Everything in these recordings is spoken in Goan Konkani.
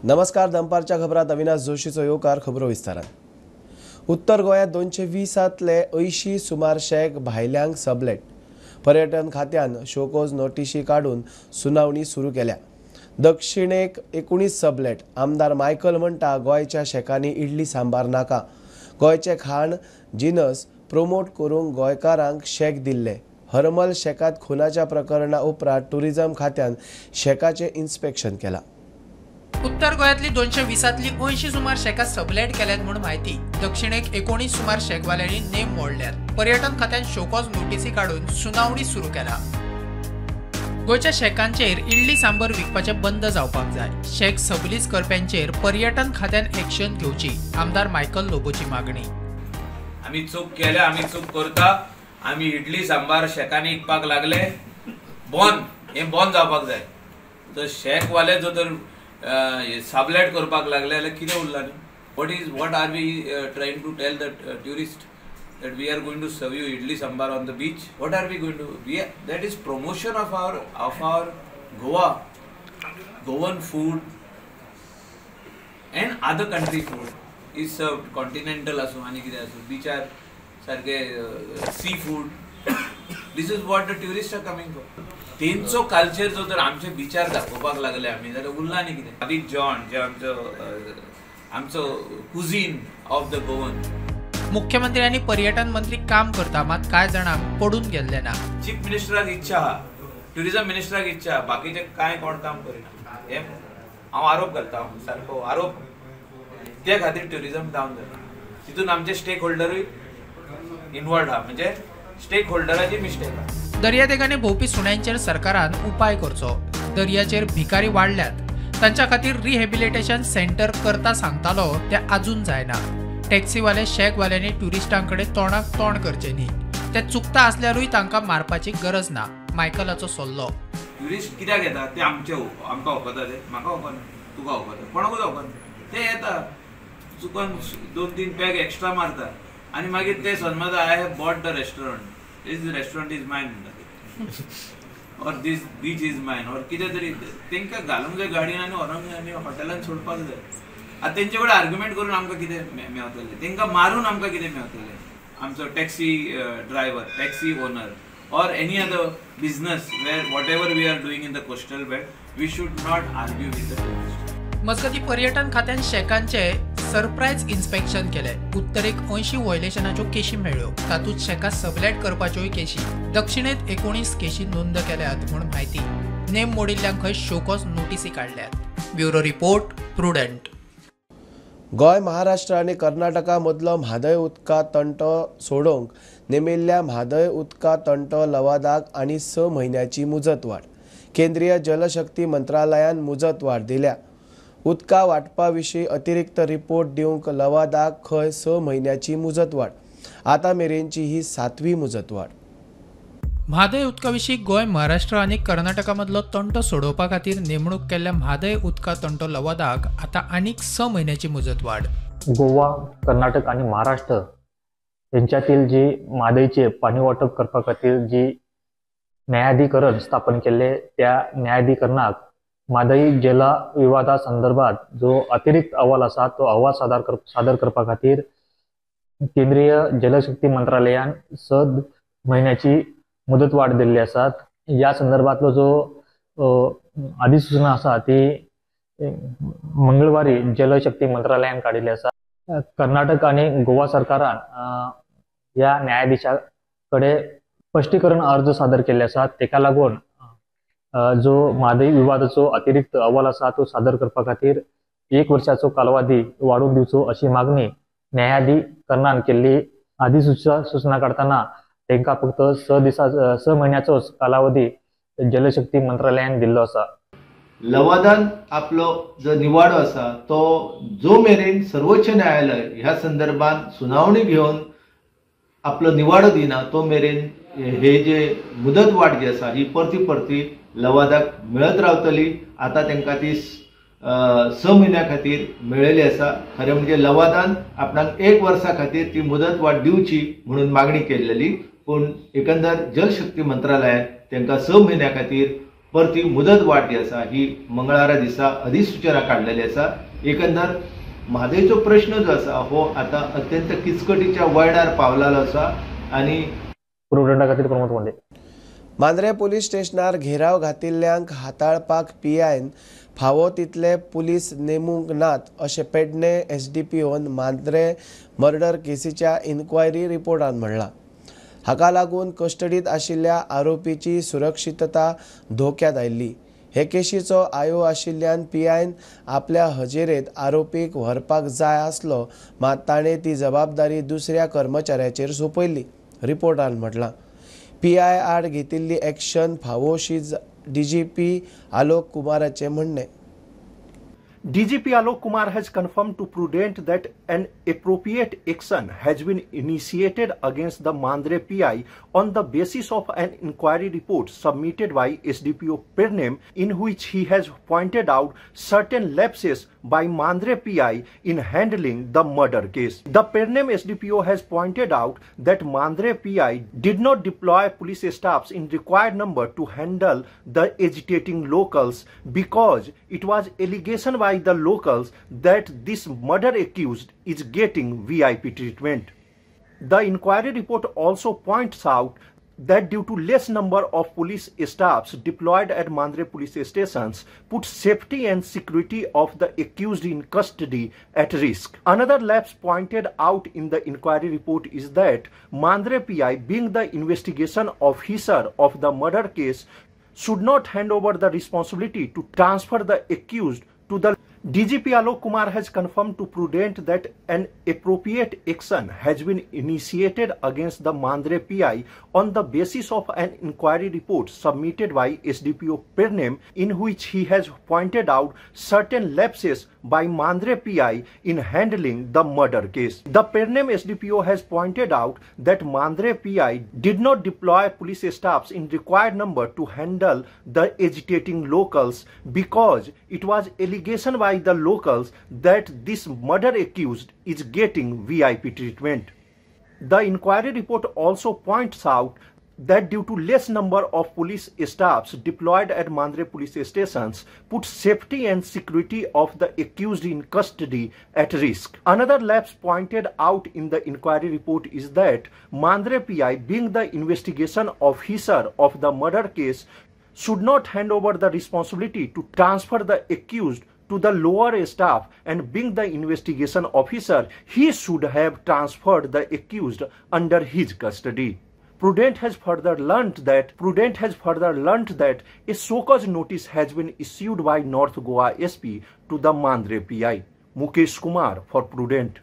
नमस्कार, दनपारच्या खबरात अविनाश जोशीचो येवकार. खबरो विस्तारान. उत्तर गोंयांत 220तले 80 सुमार शॅक भायल्यांक सबलेट. पर्यटन खात्यान शोकोज नोटिशी काडून सुनावणी सुरू केल्या. दक्षिणेक 19 सबलेट. आमदार मायकल म्हणटा गोंयच्या शॅकांनी इडली सांबार नाका. गोंयचे खाण जिनस प्रोमोट करूंक गोंयकारांक शॅक दिल्ले. हरमल शॅकांत खुनाच्या प्रकरणा उपरांत टुरिझम खात्यान शॅकाचें इन्स्पेक्शन केलां. उत्तर गोंयांतली 220तली 80 सुमार शॅकां सबलेट केल्यात म्हूण म्हायती. दक्षिणेक 19 सुमार शॅकवाल्यांनी नेम मोडल्यात. पर्यटन खात्यान शोकॉज नोटीसी काडून सुनावणी सुरू केला. गोंयच्या शॅकांचेर इडली सांबर विकपाचें बंद जावपाक जाय. शॅक सबलीज करप्यांचेर पर्यटन खात्यान एक्शन घेवची, आमदार मायकल लोबोची मागणी. आमी चूक केल्या, आमी चूक करता. आमी इडली सांबार शॅकांनी विकपाक लागले. बंद, हें बंद जावपाक जाय. तर शॅकवाले जो तर सबलेट करपाक लागले जाल्यार कितें उरलां न्ही. What are we trying to tell the tourist that we are going to serve you idli sambar on the beach? What are we going to that is promotion of our Goa, Goan food and other country food is served. Continental आसूं आनी कितें आसूं, बिचार सारके sea food. This is what the tourist are coming for. तेंचो कल्चर जो तर आमचे बिचार दाखोवपाक लागले आमी जाल्यार उरला न्ही कितें. आदी जॉन जे आमचो आमचो कुझीन ऑफ the Goan. मुख्यमंत्री आनी पर्यटन मंत्री काम करता, मात कांय जाणांक पडून गेल्ले ना. चीफ मिनिस्टराक इच्छा आहा, ट्युरिजम मिनिस्टराक इच्छा आहा, बाकीचे कांय कोण काम करिना. हें हांव आरोप घालता, सारको आरोप. ते खातीर ट्युरिजम डावन जाता. तितून आमचे स्टेक होल्डरूय इनवॉल्ड आहा, म्हणजे स्टेक होल्डराची मिस्टेक आहा. दर्यादेगांनी भोंवपी सुण्यांचेर सरकारान उपाय करचो. दर्याचेर भिकारी वाडल्यात, तांच्या खातीर रिहेबिलिटेशन सेंटर करता सांगतालो, ते आजून जायना. टॅक्सीवाले शॅकवाल्यांनी ट्युरिस्टांकडे तोंडाक तोंड करचें न्ही. ते चुकता आसल्यारूय तांकां मारपाची गरज ना, मायकलाचो सल्लो. ट्युरिस्ट कित्याक येता ते आमचे आमकां वखता, ते म्हाका वखना, तुका वखता, कोणाकूच वखना. ते येता चुकून 2-3 पॅक एक्स्ट्रा मारता आनी मागीर ते समजता I have bought the restaurant, this restaurant is mine म्हणटा or this beach is mine or कितें तरी. तांकां घालूंक जाय गाडयेन आनी व्हरोंक जाय आनी हॉटेलान सोडपाक जाय. आतां तेंचे कडेन आर्ग्युमेंट करून आमकां कितें मेवतलें, तांकां मारून आमकां कितें मेवतलें. आमचो taxi driver, taxi owner or any other business where whatever we are doing in the coastal belt, we should not argue with the tourist. मजगती पर्यटन खात्यान शॅकांचे सरप्रायज इन्स्पेक्शन केले. उत्तरेक 80 व्हायलेशनाच्यो केशी मेळ्ळ्यो, तातूंत शॅकां सबलेट करपाच्योय केशी. दक्षिणेत 19 केशी नोंद केल्यात म्हूण म्हायती. नेम मोडिल्ल्यांक खंय शोकॉज नोटीसी काडल्यात. Bureau report, Prudent. Goa, Maharashtra आनी कर्नाटका मदलो म्हादय उदका तंटो सोडोवंक नेमिल्ल्या म्हादय उदका तंटो लवादाक आनी 6 म्हयन्याची मुजतवाड. केंद्रीय जलशक्ती मंत्रालयान मुजतवाड दिल्या. उदका वांटपा विशीं अतिरिक्त रिपोर्ट दिवंक लवादाक खंय 6 म्हयन्याची मुजतवाड. आतां मेरेनची ही 7वी मुजतवाड. म्हादय उदका विशीं गोंय, महाराष्ट्र आनी कर्नाटका मदलो तंटो सोडोवपा खातीर नेमणूक केल्ल्या म्हादय उदका तंटो लवादाक आतां आनीक 6 म्हयन्याची मुजतवाड. गोवा, कर्नाटक आनी महाराष्ट्र हेंच्यातील जी म्हादयचे पाणी वाटप करपा खातीर जी न्यायाधिकरण स्थापन केल्ले, त्या न्यायाधिकरणाक म्हादय जला विवादा संदर्भात जो अतिरिक्त अहवाल आसा तो अहवाल सादर करपा खातीर केंद्रीय जलशक्ती मंत्रालयान 6 म्हयन्याची मुदतवाढ दिल्ली आसात. ह्या संदर्भातलो जो अधिसूचना आसा ती मंगळवारी जलशक्ती मंत्रालयान काडिल्ली आसा. कर्नाटक आनी गोवा सरकारान ह्या न्यायाधिशा कडेन स्पश्टीकरण अर्ज सादर केल्ले आसात. तेका लागून जो म्हादय विवादाचो अतिरिक्त अहवाल आसा तो सादर करपा खातीर 1 वर्षाचो कालावधी वाडोवन दिवचो अशी मागणी न्यायाधिकरणान केल्ली. अधिसूचना काडटना तांकां फक्त 6 म्हयन्याचोच कालावधी जलशक्ती मंत्रालयान दिल्लो आसा. लवादान आपलो जो निवाडो आसा तो जो मेरेन सर्वोच्च न्यायालय ह्या संदर्भात सुनावणी घेवन आपलो निवाडो दिना तो मेरेन हे जे मुदत वाड जी आसा ही परती परती लवादाक मेळत रावतली. आतां तांकां ती 6 म्हयन्या खातीर मेळिल्ली आसा. खरें म्हणजे लवादान आपणाक 1 वर्सा खातीर ती मुदत वाड दिवची म्हणून मागणी केल्लेली, पूण एकंदर जलशक्ती मंत्रालयान तांकां 6 म्हयन्या खातीर परती मुदत वाड जी आसा ही मंगळारा दिसा अधिसूचना काडलेली आसा. एकंदर म्हादयचो प्रश्न जो आसा हो आतां अत्यंत किचकटीच्या वळणार पावलेलो आसा आनी प्रुडंटा खातीर प्रमोद कोंडे. मांद्रे पुलीस स्टेशनार घेराव घातिल्ल्यांक हाताळपाक पीआयन फावो तितले पुलीस नेमूंक नात अशें पेडणे एसडीपीओन मांद्रे मर्डर केसीच्या इन्क्वायरी रिपोर्टान म्हणलां. हाका लागून कस्टडींत आशिल्ल्या आरोपीची सुरक्षितता धोक्यांत आयिल्ली. हे केशीचो आयो आशिल्ल्यान पीआयन आपल्या हजेरेंत आरोपीक व्हरपाक जाय आसलो, मात ताणें ती जबाबदारी दुसऱ्या कर्मचाऱ्याचेर सोंपयल्ली, रिपोर्टान म्हटलां. पीआय आड घेतिल्ली एक्शन फावोशी डीजीपी आलोक कुमाराचें म्हणणें. DGP Alok Kumar has confirmed to Prudent that an appropriate action has been initiated against the Mandre PI on the basis of an inquiry report submitted by SDPO Pernem, in which he has pointed out certain lapses by Mandre PI in handling the murder case. The Pernem SDPO has pointed out that Mandre PI did not deploy police staffs in required number to handle the agitating locals because it was allegation by the locals that this murder accused is getting VIP treatment. The inquiry report also points out that due to less number of police staffs deployed at Mandre police stations put safety and security of the accused in custody at risk. Another lapse pointed out in the inquiry report is that Mandre PI, being the investigation officer of the murder case, should not hand over the responsibility to transfer the accused to the DGP Alok Kumar has confirmed to Prudent that an appropriate action has been initiated against the Mandre PI on the basis of an inquiry report submitted by SDPO Pernem, in which he has pointed out certain lapses by Mandre PI in handling the murder case. The Pernem SDPO has pointed out that Mandre PI did not deploy police staffs in required number to handle the agitating locals because it was allegation by the locals that this murder accused is getting VIP treatment. The inquiry report also points out that due to less number of police staffs deployed at Mandre police stations put safety and security of the accused in custody at risk. Another lapse pointed out in the inquiry report is that Mandre PI, being the investigation officer of the murder case, should not hand over the responsibility to transfer the accused to the lower staff, and being the investigation officer, he should have transferred the accused under his custody. Prudent has further learnt that a show-cause notice has been issued by North Goa SP to the Mandre PI. Mukesh Kumar for Prudent.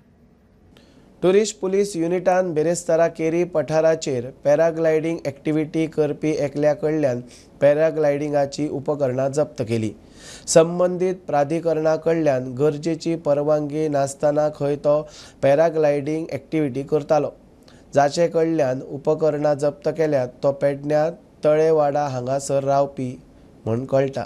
Tourist police युनिटान बेरेस्तारा केरी पठाराचेर पॅराग्लायडींग एक्टिविटी करपी एकल्या कडल्यान पॅराग्लायडिंगाची उपकरणां जप्त केली. संबंदीत प्राधिकरणा कडल्यान गरजेची परवानगी नासतना खंय तो पॅराग्लायडींग एक्टिविटी करतालो. जाचे कडल्यान उपकरणां जप्त केल्यात तो पेडण्या तळेवाडा हांगासर रावपी म्हूण कळटा.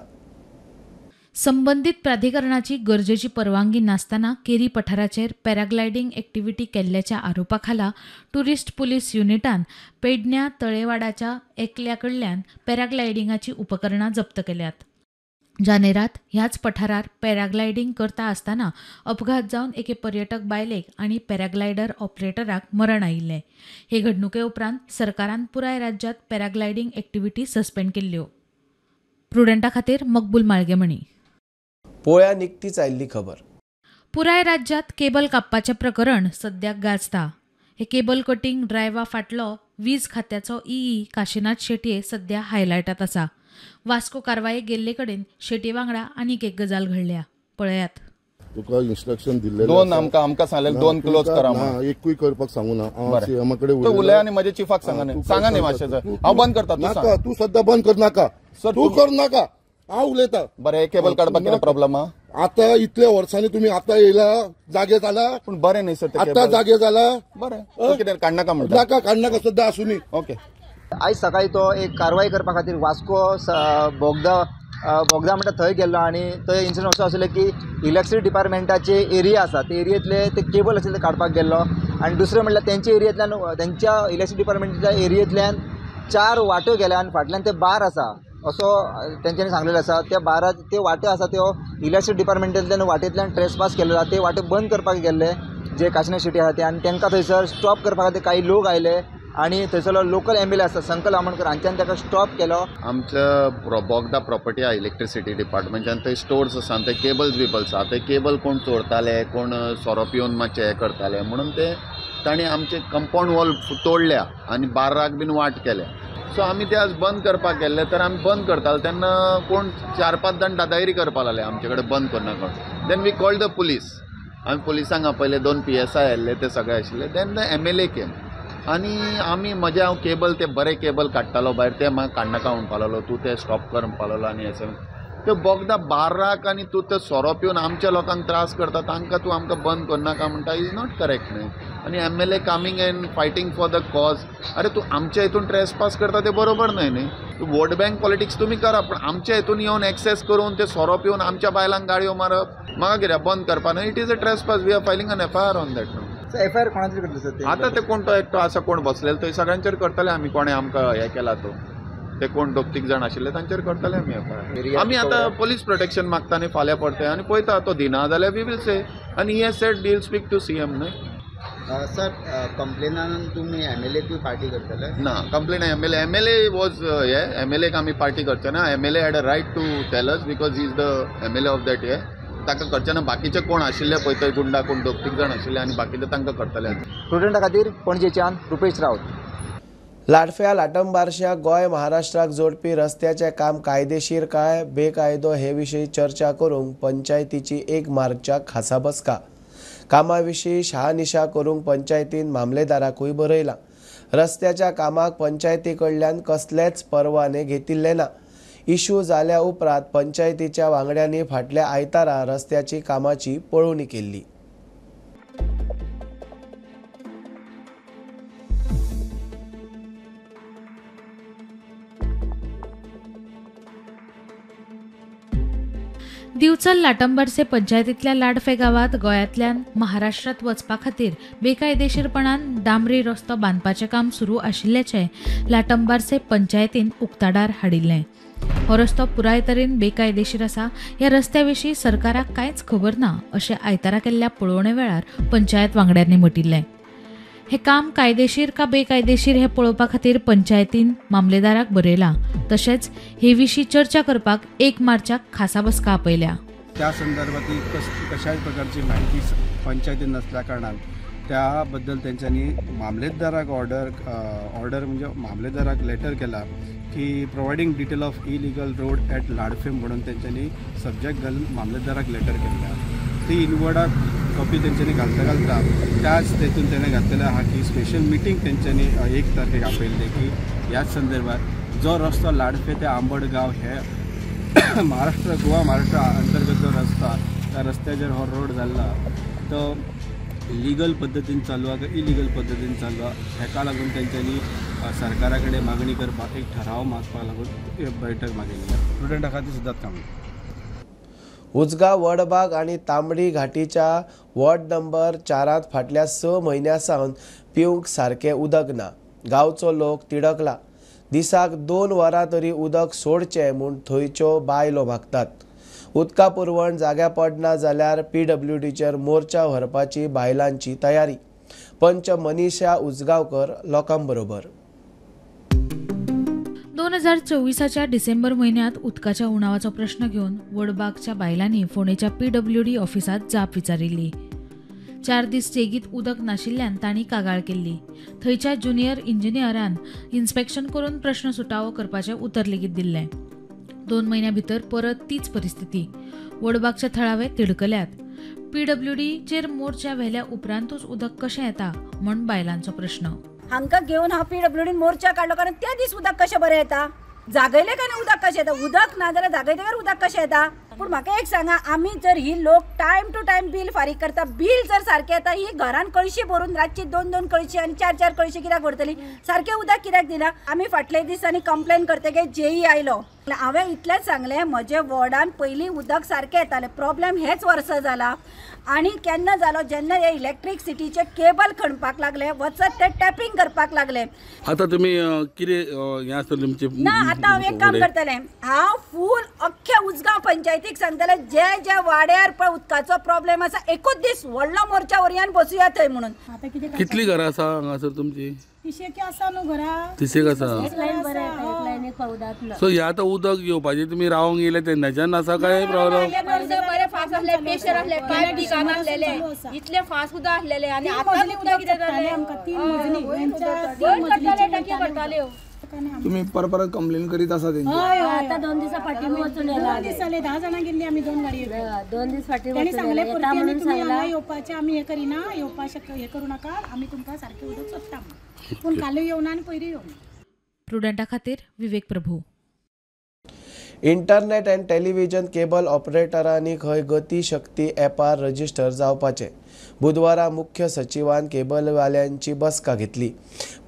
संबंदीत प्राधिकरणाची गरजेची परवानगी नासतना केरी पठाराचेर पॅराग्लायडींग एक्टिविटी केल्ल्याच्या आरोपा खाला टुरिस्ट पुलीस युनिटान पेडण्या तळेवाडाच्या एकल्या कडल्यान पॅराग्लायडिंगाची उपकरणां जप्त केल्यात. जानेरात ह्याच पठारार पॅराग्लायडींग करता आसतना अपघात जावन एके पर्यटक बायलेक आनी पॅराग्लायडर ऑपरेटराक मरण आयिल्लें. हे घडणुके उपरांत सरकारान पुराय राज्यांत पॅराग्लायडींग एक्टिविटी सस्पेंड केल्ल्यो. प्रुडंटा खातीर मकबूल माळगेमणी. पोळ्या निकतीच आयिल्ली खबर. पुराय राज्यांत केबल कापपाचें प्रकरण सद्याक गाजता. हे केबल कटींग ड्रायव्हा फाटलो वीज खात्याचो ईई काशिनाथ शेटये सद्या हायलायटात आसा. वास्को कारवायेक गेल्ले कडेन शेटये वांगडा आनीक एक गजाल घडल्या, पळयात. तुका इन्स्ट्रक्शन दिल्ले दोन आमकां आमकां सांगलें दोन क्लोज करा म्हणून, एकूय करपाक सांगू ना. हांव कडेन उलय आनी म्हजे चिफाक सांगा न्ही, सांगा न्ही मातशें. हांव बंद करता, नाका तूं सद्या बंद कर नाका, तूं कर नाका, हांव उलयता. बरें, केबल काडपाक कितें प्रॉब्लम आहा? आतां इतल्या वर्सांनी तुमी आतां येयला, जागे जाला. पूण बरें न्ही सर, आतां जागे जाला. बरें, कितें काडनाका म्हणटा? नाका काडनाका, सद्या आसूं न्ही. ओके. आयज सकाळी तो एक कारवाय करपा खातीर वास्को बोगदा बोगदा म्हणटा थंय गेल्लो आनी थंय इन्सिडंट असो आशिल्लो की इलेक्ट्रिसिटी डिपार्टमेंटाचे एरिया आसा ते एरियेंतले ते केबल आशिल्ले ते काडपाक गेल्लो आनी दुसरें म्हणल्यार तेंच्या एरियेंतल्यान तेंच्या इलेक्ट्रिसिटी डिपार्टमेंटाच्या एरियेंतल्यान 4 वाट्यो गेल्या आनी फाटल्यान ते बार आसा. असो तेंच्यांनी सांगलेलो आसा. त्या 12 ते वाटे आसा त्यो इलेक्ट्रिसिटी डिपार्टमेंटांतल्यान वाटेंतल्यान ट्रेसपास केल्लो आसा. ते वाटे बंद करपाक गेल्ले जे काशिनाथ शेट्टी आसा ते, आनी तांकां थंयसर स्टॉप करपा खातीर काही लोक आयले आनी थंयसरलो लोकल एम एल ए आसा संकल आमोणकर हांच्यान ताका स्टॉप केलो. आमच्या बोगदा प्रॉपर्टी आहा इलेक्ट्रिसिटी डिपार्टमेंटान, थंय स्टोर्स आसा, थंय केबल्स बिबल्स आसा. थंय केबल कोण चोरताले, कोण सोरो पिवन मातशें हें करताले म्हणून ते तांणी आमचे कंपावंड वॉल तोडल्या आनी बार्राक बीन वाट केल्या. सो आमी ते आज बंद करपाक गेल्ले, तर आमी बंद करताले तेन्ना कोण 4-5 जाण दादागिरी करपाक लागले आमचे कडेन बंद करनाका. Then we called the police. आमी पुलिसांक आपयले, 2 PSI आयिल्ले, ते सगळे आशिल्ले. Then the MLA came आनी आमी म्हजे हांव केबल ते बरे केबल काडटालो भायर, ते म्हाका काडनाका म्हणपाक लागलो, तूं ते स्टॉप कर म्हणपाक लागलो. आनी हें ते बोगदा बार्राक आनी तूं ते सोरो पिवन आमच्या लोकांक त्रास करता, तांकां तूं आमकां बंद करनाका म्हणटा, is not correct न्हय. आनी MLA coming and fighting for the cause, अरे तूं आमच्या हितून ट्रेसपास करता ते बरोबर न्हय न्ही. तूं वोट बँक पॉलिटिक्स तुमी करा, पूण आमच्या हितून येवन एक्सेस करून ते सोरो पिवन आमच्या बायलांक गाडयो मारप म्हाका कित्याक बंद करपा न्हय. It is a trespass, we are filing an FIR on that न्हू. FIR कोणाचेर करतले सर? आतां ते कोण तो एकटो आसा कोण बसलेलो थंय सगळ्यांचेर करतले आमी. कोणें आमकां हें केला तो, ते कोण 2-3 जाण आशिल्ले तांचेर करतले आमी FIR. आमी आतां पोलीस प्रोटेक्शन मागता न्ही फाल्यां परतें, आनी पळयता तो दिना जाल्यार we will से. आनी he said we'll speak to CM न्हय. सर, कंप्लेनान तुमी MLA party करतले ना? कंप्लेन MLA was हे MLA आमी पार्टी करचे ना. MLA had a right to tell us because he is the MLA of that हे, ताका करचे ना. बाकीचे कोण आशिल्ले पळय थंय गुंडा कोण 2-3 जाण आशिल्ले आनी बाकीचे तांकां करतले. स्टुडंटा खातीर पणजेच्यान रुपेश राऊत. लाडफ्या लाटंबारश्या गोंय महाराष्ट्राक जोडपी रस्त्याचें काम कायदेशीर काय बेकायदो हे विशीं चर्चा करूंक पंचायतीची 1 मार्चाक खासा बसका. कामा विशीं शहानिशा करूंक पंचायतीन मामलेदाराकूय बरयलां. रस्त्याच्या कामाक पंचायती कडल्यान कसलेच परवाने घेतिल्ले ना. इशू जाल्या उपरांत पंचायतीच्या वांगड्यांनी फाटल्या आयतारा रस्त्याची कामाची पळोवणी केल्ली. दिवचल लाटंबारसे पंचायतींतल्या लाडफे गांवांत गोंयांतल्यान महाराष्ट्रांत वचपा खातीर बेकायदेशीरपणान डांबरी रस्तो बांदपाचें काम सुरू आशिल्ल्याचें लाटंबारसे पंचायतीन उक्ताडार हाडिल्लें. हो रस्तो पुराय तरेन बेकायदेशीर आसा. ह्या रस्त्या विशीं सरकाराक कांयच खबर ना अशें आयतारा केल्ल्या पळोवणे वेळार पंचायत वांगड्यांनी म्हटिल्लें. हें काम कायदेशीर का बेकायदेशीर हें पळोवपा खातीर पंचायतीन मामलेदाराक बरयलां. तशेंच हे विशीं चर्चा करपाक 1 मार्चाक खासा बसका आपयल्या. त्या संदर्भातील कशाच प्रकारची माहिती पंचायतीन नसल्या कारणान त्याबद्दल तेंच्यांनी मामलेदाराक ऑर्डर म्हणजे मामलेदाराक लेटर केला की providing detail of illegal road at Ladfe म्हणून तेंच्यांनी सब्जेक्ट घालून मामलेदाराक लेटर केल्लें. ती इनवर्डाक कॉपी तेंच्यांनी घालता घालता त्याच तेतून तेणें घातलेलें आहा की स्पेशल मिटींग तेंच्यांनी 1 तारखेक आपयल्लें की ह्याच संदर्भात जो रस्तो लाडफे ते आंबड गांव हे महाराष्ट्र गोवा महाराष्ट्र अंतर्गत जो रस्तो त्या रस्त्याचेर हो रोड जाल्लो तो लिगल पद्दतीन चालू आहा काय इलिगल पद्दतीन चालू आहा हेका लागून तेंच्यांनी सरकारा कडेन मागणी करपाक एक ठराव मागपाक लागून बैठक मागिल्ली. स्टुडंटा खातीर सुद्दां काम. उजगांव वडबाग आनी तांबडी घाटीच्या वॉर्ड नंबर 4 फाटल्या 6 म्हयन्यां सावन पिवंक सारकें उदक ना. गांवचो लोक तिडकला. दिसाक 2 वरां तरी उदक सोडचें म्हूण थंयच्यो बायलो मागतात. उदका पुरवण जाग्या पडना जाल्यार PWDचेर मोर्चा व्हरपाची बायलांची तयारी. पंच मनीषा उजगांवकर लोकां बरोबर. 2024च्या डिसेंबर म्हयन्यांत उदकाच्या उणावाचो प्रश्न घेवन वडबागच्या बायलांनी फोंडेच्या PWD ऑफिसांत जाप विचारिल्ली. 4 दीस सेगीत उदक नाशिल्ल्यान तांणी कागाळ केल्ली. थंयच्या ज्युनियर इंजिनियरान इन्स्पेक्शन करून प्रश्न सुटावो करपाचें उतर लेगीत दिल्लें. 2 म्हयन्यां भितर परत तीच परिस्थिती. वडबागच्या थळावे तिडकल्यात. PWDचेर मोर्चा व्हेल्या उपरांतूच उदक कशें येता म्हूण बायलांचो प्रश्न. हांकां घेवन हांव PWDन मोर्चा काडलो कारण त्या दीस उदक कशें बरें येता, जागयलें काय उदक कशें येता, उदक ना जाल्यार जागयतकर उदक कशें येता. पूण म्हाका एक सांगा, आमी जर ही लोक टायम टू टायम बील फारीक करता, बील जर सारकें येता, ही घरान कळशी भरून रातची 2-2 कळशी आनी 4-4 कळशी कित्याक भरतली, सारकें उदक कित्याक दिना. आमी फाटले दिसांनी कंप्लेन करतकीर जेई आयलो. हांवें इतलेंच सांगलें, म्हजे वॉर्डान पयलीं उदक सारकें येतालें, प्रॉब्लेम हेच वर्सा जाला. आनी केन्ना जालो जेन्ना हे इलेक्ट्रिसिटीचे केबल खणपाक लागले, वचत ते टॅपिंग करपाक लागले. आतां तुमी कितें हें आसतलें तुमचें? ना, आतां हांव एक काम करतलें, हांव फूल अख्ख्या उजगांव पंचायतीक सांगतलें जे जे वाड्यार पळय उदकाचो प्रॉब्लेम आसा एकूच दीस व्हडलो मोर्चा व्हरयान बसुया थंय म्हणून. कितली घरां आसा हांगासर तुमची? तिशेक आसा न्हू घरां, तिशेक आसा. सो हे आतां उदक घेवपाचें तुमी रावंक येयले तेन्नाच्यान आसा काय प्रॉब्लम? बरे फास्ट आसले, प्रेशर आसले, पायप लिकान आसलेले, इतले फास्ट उदक आसलेले आनी आतां उदक कितें जालें? टाकी करताल्यो. तुम्ही परत परत कंप्लेन करीत आसा तेंची? आतां 2 दिसां फाटीं वचून येला, 2 दीस जाले, 10 जाणां गेल्ली आमी 2 गाडयेन. 2 दीस फाटीं वचून सांगलें परती आनी तुमी हांगा येवपाचें आमी हें करिना, येवपा शक हें करूं नाका, आमी तुमकां सारकें उदक सोदता म्हणून. पूण कालूय येवना आनी पयरूय येवना. प्रुडंटा खातीर Vivek Prabhu. Internet and television cable ऑपरेटरांनी खंय गती शक्ती ॲपार रजिस्टर जावपाचें. बुधवारा मुख्य सचिवान केबलवाल्यांची बसका घेतली.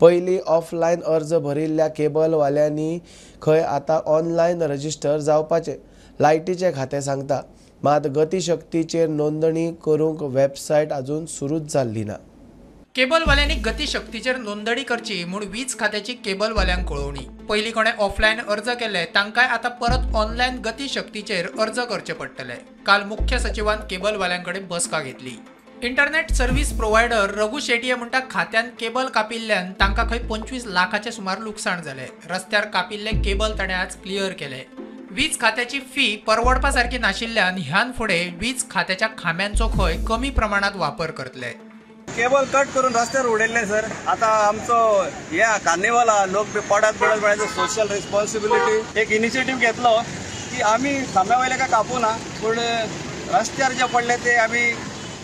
पयलीं ऑफलायन अर्ज भरिल्ल्या केबलवाल्यांनी खंय आतां ऑनलायन रजिस्टर जावपाचें लायटीचें खातें सांगता. मात गती शक्तीचेर नोंदणी करूंक वेबसायट अजून सुरूच जाल्ली ना. केबलवाल्यांनी गतीशक्तीचेर नोंदणी करची म्हूण वीज खात्याची केबलवाल्यांक कळोवणी. पयलीं कोणें ऑफलायन अर्ज केले तांकांय आतां परत ऑनलायन गतीशक्तीचेर अर्ज करचे पडटले. काल मुख्य सचिवान केबलवाल्यां कडेन बसका घेतली. Internet service provider Raghu Shetye म्हणटा खात्यान केबल कापिल्ल्यान तांकां खंय 25 लाखाचे सुमार लुकसाण जालें. रस्त्यार कापिल्ले केबल ताणें आज क्लियर केले. वीज खात्याची फी परवडपा सारकी नाशिल्ल्यान ह्यान फुडें वीज खात्याच्या खांब्यांचो खंय कमी प्रमाणांत वापर करतले. केबल कट करून रस्त्यार उडयल्ले सर. आतां आमचो हे कार्निवल लोक पडत पडत म्हळ्यार सोशल रिस्पॉन्सिबिलिटी एक इनिशिएटीव घेतलो की आमी खांब्या वयले काय कापूना, पूण रस्त्यार जे पडले ते आमी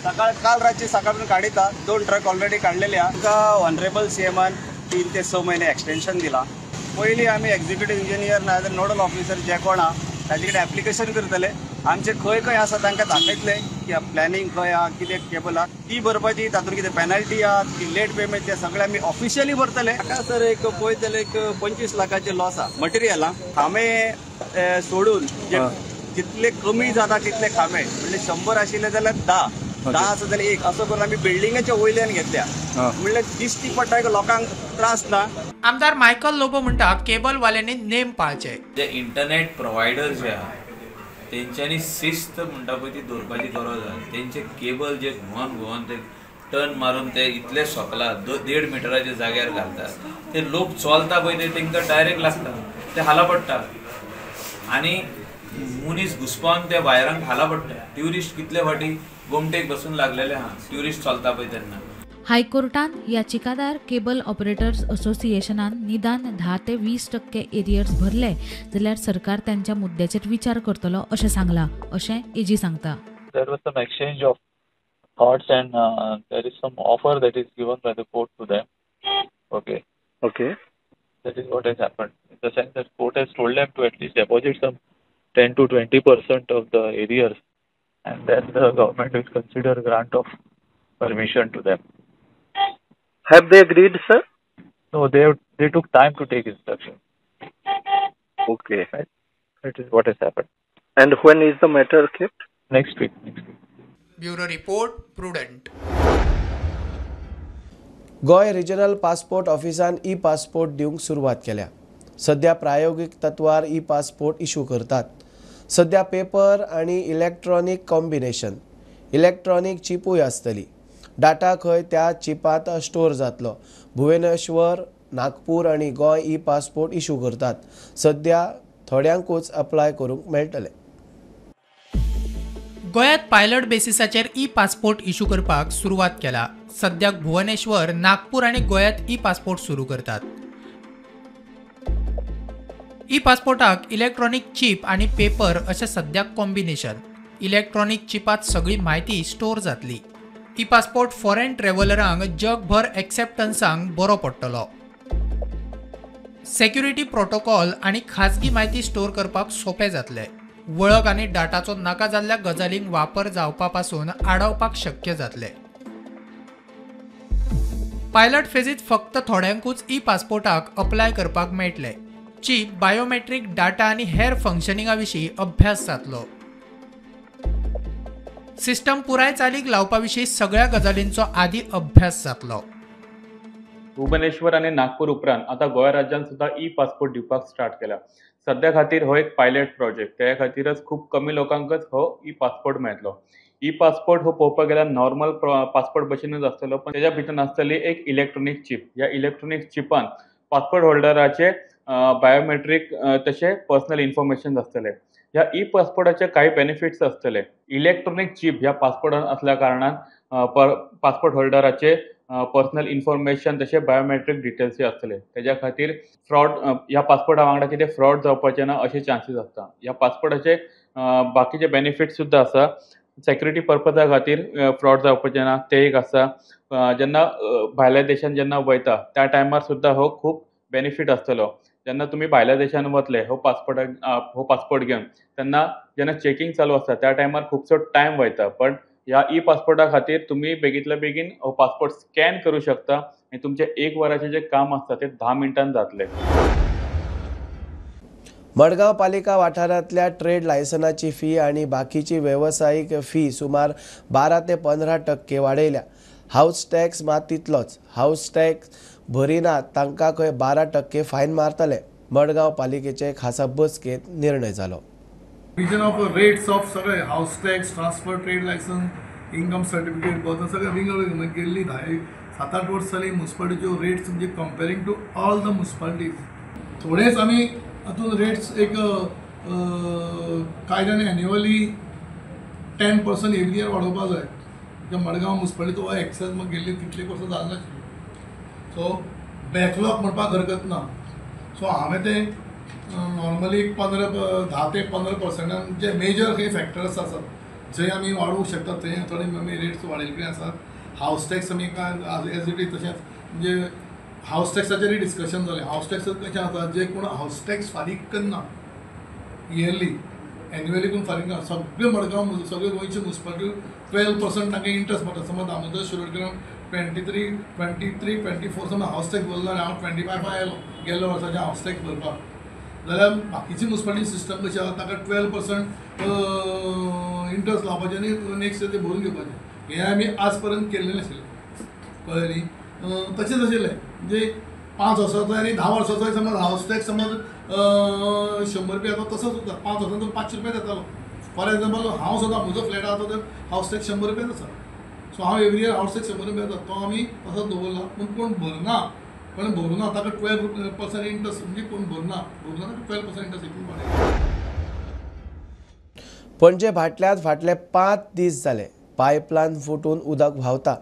सकाळ काल रातचे सकाळ काडिता. 2 ट्रक ऑलरेडी काडलेले आहा. आमकां ऑनरेबल सीएमान 3 ते 6 महिने एक्सटेन्शन दिला. पयलीं आमी एक्झिक्युटीव इंजिनियर ना जाल्यार नोडल ऑफिसर जे कोण आहा ताजे कडेन एप्लिकेशन करतले. आमचे खंय खंय आसा तांकां दाखयतले की प्लॅनिंग खंय आहा, कितें केबल आहा, ती भरपाची, तातूंत कितें पेनल्टी आहा, ती लेट पेमेंट, ते सगळे आमी ऑफिशियली भरतले. म्हाका सर एक पळयत जाल्यार एक 25 लाखाचे लॉस आहा मटेरियल आहा. खांबे सोडून जितले कमी जाता तितले खांबे, म्हणजे 100 आशिल्ले जाल्यार 10, 10 आसा जाल्यार 1, असो करून आमी बिल्डिंगाच्या वयल्यान घेतल्या, म्हणल्यार दिश्टी पडटा लोकांक त्रास ना. आमदार मायकल लोबो म्हणटा केबलवाल्यांनी नेम पाळचे. जे इंटरनेट प्रोवायडर जे आहा तेंच्यांनी शिस्त म्हणटा पळय ती दवरपाची गरज आहा. तेंचे केबल जे घुंवन घुंवन ते टर्न मारून ते इतले सोकला 1.5 मिटराच्या जाग्यार घालतात, ते लोक चलता पळय ते तेंकां डायरेक्ट लागता, ते हाला पडटा आनी मनीस घुसपावन त्या वायरांक हाला पडटा. ट्युरिस्ट कितले फाटी गोमटेक बसून लागलेले आहा ट्युरिस्ट चलता पळय तेन्ना. हायकोर्टान याचिकादार केबल ऑपरेटर्स असोसिएशनान निदान 10 ते 20% एरियर्स भरले जाल्यार सरकार त्यांच्या मुद्द्याचेर विचार करतलो अशें सांगला, अशें एजी सांगता. There was some exchange of thoughts and there is some offer that is given by the court to them. Okay. Okay. That is what has happened. In the sense that court has told them to at least deposit some 10 to 20% of the arrears and then the government will consider grant of permission to them. Have they agreed, sir? No, they took time to take instruction. Okay. Right? That is what has happened. And when is the matter kept? Next week. Next week. Bureau Report, Prudent. Goa regional passport ऑफिसान e passport दिवंक सुरवात केल्या. सध्या प्रायोगिक तत्वार ई पासपोर्ट इशू करतात. सध्या पेपर आनी इलेक्ट्रॉनिक कॉम्बिनेशन, इलेक्ट्रॉनिक चिपूय आसतली. डाटा खंय त्या चिपांत स्टोर जातलो. भुवनेश्वर, नागपूर आनी गोंय ई पासपोर्ट इशू करतात. सध्या थोड्यांकूच अप्लाय करूंक मेळटले. गोंयांत पायलट बेसिसाचेर ई पासपोर्ट इशू करपाक सुरवात केला. सद्याक भुवनेश्वर, नागपूर आनी गोंयांत ई पासपोर्ट सुरू करतात. ई पासपोर्टाक इलेक्ट्रॉनिक चीप आनी पेपर अशें सद्याक कॉम्बिनेशन. इलेक्ट्रॉनिक चिपांत सगळी म्हायती स्टोर जातली. ई पासपोर्ट फॉरेन ट्रॅव्हलरांक जगभर एक्सेप्टन्सांक बरो पडटलो. सेक्युरिटी प्रोटोकॉल आनी खाजगी म्हायती स्टोर करपाक सोंपें जातलें. वळख आनी डाटाचो नाका जाल्ल्या गजालींक वापर जावपा पासून आडावपाक शक्य जातलें. पायलट फेजीत फक्त थोड्यांकूच ई पासपोर्टाक अप्लाय करपाक मेळटलें. चीप, बायोमेट्रीक डाटा आनी हेर फंक्शनिंगा विशीं अभ्यास जातलो. सिस्टम पुराय चालीक लावपा विशीं सगळ्या गजालींचो आदी अभ्यास जातलो. भुवनेश्वर आनी नागपूर उपरांत आतां गोंय राज्यान सुद्दां ई पासपोर्ट दिवपाक स्टार्ट केला. सद्या खातीर हो एक पायलट प्रोजेक्ट, त्या खातीरच खूब कमी लोकांकच हो ई पासपोर्ट मेळटलो. ई पासपोर्ट हो पळोवपाक गेल्यार नॉर्मल पासपोर्ट भशेनूच आसतलो, पण तेज्या भितर आसतली एक इलेक्ट्रॉनीक चीप. ह्या इलेक्ट्रॉनीक चिपान पासपोर्ट होल्डराचे बायोमेट्रीक तशें पर्सनल इन्फॉर्मेशन आसतलें. ह्या ई पासपोर्टाचे कांय बेनिफिट्स आसतले. इलेक्ट्रॉनीक चीप ह्या पासपोर्टान असल्या कारणान पासपोर्ट होल्डराचे पर्सनल इन्फॉर्मेशन तशें बायोमेट्रीक डिटेल्सूय आसतले. तेज्या खातीर फ्रॉड ह्या पासपोर्टा वांगडा कितें फ्रॉड जावपाचें ना अशे चान्सीस आसता. ह्या पासपोर्टाचे बाकीचे बेनिफिट्स सुद्दां आसा. सेक्युरिटी पर्पजा खातीर फ्रॉड जावपाचें ना ते एक आसा. जेन्ना भायल्या देशान जेन्ना वयता त्या टायमार सुद्दां हो खूब बेनिफीट आसतलो. जेन्ना तुमी भायल्या देशान वतले हो पासपोर्ट घेवन तेन्ना जेन्ना चॅकिंग चालू आसता त्या टायमार खुबसो टायम वयता, पण ह्या ई पासपोर्टा खातीर तुमी बेगींतल्या बेगीन हो पासपोर्ट स्कॅन करूं शकता आनी तुमचें एक वराचें जें काम आसता तें 10 मिनटान जातलें. मडगांव पालिका वाठारांतल्या ट्रेड लायसनाची फी आनी बाकीची वेवसायीक फी सुमार 12 ते 15% वाडयल्या. हावस टॅक्स मात तितलोच. हावस टॅक्स भरिना तांकां खंय 12% फायन मारतले. मडगांव पालिकेचे खासा बसकेंत निर्णय जालो. रिजन ऑफ रेट्स ऑफ सगळे house tax, transfer trade licence, income certificate बद्दल सगळे विंगड विंगड गेल्ली 7-8 वर्स जाली मुन्सिपालिटीच्यो रेट्स म्हणजे comparing to all the municipalities थोडेच आमी हातून रेट्स एक कायद्यान एन्युअली 10% एवरी इयर वाडोवपाक जाय. मडगांव मुन्सिपालिटी हो एक्सेस मग गेल्ली तितले वर्सां जाल नाशिल्ली. सो बॅकलॉग म्हणपाक हरकत ना. सो हांवें तें नॉर्मली 10 ते 15% जे मेजर खंय फॅक्टर्स आसात जंय आमी वाडोवंक शकता थंय थोडे आमी रेट्स वाडयल्ले कडेन आसात. हावस टॅक्स आमी काय एज it is तशेंच म्हणजे हावस टॅक्साचेरूय डिस्कशन जालें. हावस टॅक्स कशें आसा, जे कोण हावस टॅक्स फारीक करना इयरली एन्युअली कोण फारीक ना, सगळे मडगांव सगळे गोंयचे मुन्सिपालिटी 12% तांकां इंट्रस्ट मारता. समज दामोदर शिरोडकर 23, 24 समज हावस टॅक्स भरलो आनी हांव 25 आयलो गेल्ल्या वर्साचें हावस टॅक्स भरपाक, जाल्यार बाकीची मुन्सिपालिटी सिस्टम कशी आसा ताका 12% इंट्रस्ट लावपाचें आनी नेक्स्ट इयर ते भरून घेवपाचें. हें आमी आज पर्यंत केल्लें नाशिल्लें, कळ्ळें न्ही. तशेंच आशिल्लें म्हणजे 5 वर्साचो आनी 10 वर्साचो समज हावस टॅक्स समज 100 रुपया येता तसोच उरता. 5 वर्सांत 500 रुपया येतालो. फॉर एग्जाम्पल हांव सुद्दां म्हजो फ्लॅट आसा तो हावस टॅक्स 100 रुपयाच आसा. सो हांव एवरी इयर हावस टॅक्स 100 रुपया येता तो आमी तसोच दवरला. पूण कोण भरना, कोण भरुना ताका 12% इंट्रस्ट म्हणजे कोण भरना ताका 12% इंट्रस्ट इतली वाडयला. पणजे भाटल्यांत फाटले 5 दीस जाले पायपलायन फुटून उदक व्हांवता.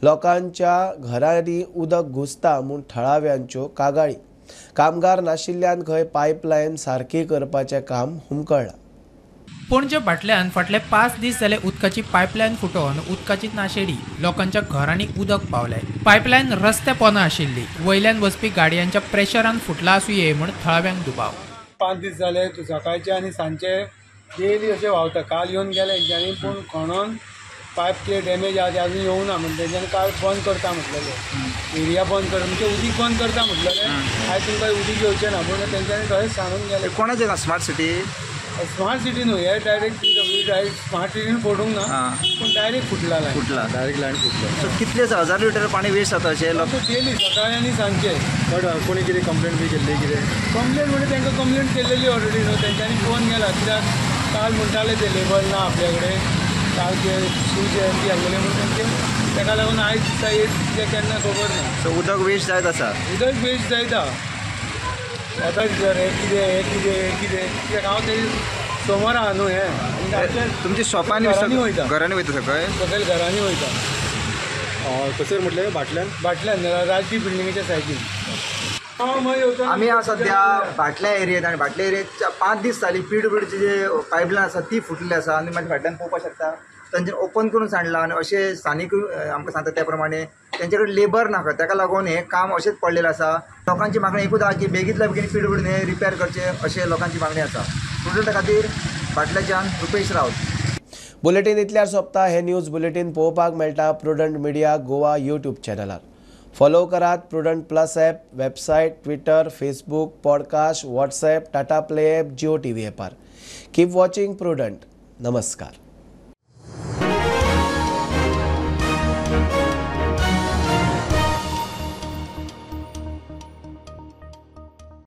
लोकांच्या घरांनी उदक घुसता म्हूण थळाव्यांच्यो कागाळी. कामगार नाशिल्ल्यान खंय पायपलायन सारकी करपाचें काम हुमकळ्ळां. पणजे भाटल्यान फाटले 5 दीस जाले उदकाची पायपलायन फुटोवन उदकाची नाशेडी. लोकांच्या घरांनी उदक पावलें. पायपलायन रस्ते पोंदा आशिल्ली, वयल्यान वचपी गाडयांच्या प्रेशरान फुटला आसुये म्हूण थळाव्यांक दुबाव. 5 दीस जाले सकाळचे आनी सांजचे डेली अशें व्हांवता. काल येवन गेले हेंच्यांनी, पूण खणोन पायप कितें डॅमेज आहा ते अजून येवना म्हण तेंच्यांनी काल बंद करता म्हटलेलें, एरिया बंद कर म्हणजे उदीक बंद करता म्हटलेलें. आयज तुमकां उदीक येवचें ना पूण तेंच्यांनी तशेंच सांगून गेलें. कोणाचें स्मार्ट सिटी? स्मार्ट सिटी न्हू हे डायरेक्ट पीडब्ल्यू डायरेक्ट स्मार्ट सिटीन फोडूंक ना, पूण डायरेक्ट फुटला लायन. फुटला डायरेक्ट लायन फुटला. सो कितले हजार लिटर पाणी वेस्ट जाता अशें डेली सकाळी आनी सांजचे. बट कोणी कितें कंप्लेन बी केल्ली कितें? कंप्लेन म्हणजे तांकां कंप्लेन केल्लेली ऑलरेडी न्हू, तेंच्यांनी फोन केला. कित्याक काल म्हणटाले ते लेबल ना आपल्या कडेन, काल ते शिव जयंती आसलेली म्हणून तेंचे ताका लागून आयज दिसा येत कितें केन्ना खबर ना. सो उदक वेस्ट जायत आसा. उदक वेस्ट जायता आतां हे कितें हें कितें हें कितें कित्याक हांव ते सोमार आहा न्हू हें तुमच्या शॉपांनी वयता, घरांनी वयता, सकयल सकयल घरांनी वयता. कसर म्हटलें भाटल्यान? भाटल्यान राजदीप बिल्डिंगेच्या सायडीन. आमी सद्या भाटल्या एरियेंत आनी भाटल्या एरियेंत 5 दीस जाली पीडब्ल्यूडीची जे पायपलायन आसा ती फुटलेली आसा आनी मागीर फाटल्यान पळोवपाक शकता तांच्यानी ओपन करून सांडलां आनी अशें स्थानीक आमकां सांगता त्या प्रमाणे तेंचे कडेन लेबर नाका, ताका लागून हें काम अशेंच पडलेलें आसा. लोकांची मागणी एकूच आसा की बेगींतल्या बेगीन पीडब्ल्यूडीन हें रिपेर करचें अशें लोकांची मागणी आसा. प्रुडंटा खातीर भाटल्याच्यान रुपेश रावत. बुलेटीन इतल्यार सोंपता. हे न्यूज बुलेटीन पळोवपाक मेळटा प्रुडंट मिडिया गोवा यूट्यूब चॅनलार. फॉलो करात Prudent plus app, website, Twitter, Facebook, podcast, WhatsApp, Tata play app, Jio TV ॲपार. Keep watching prudent. नमस्कार.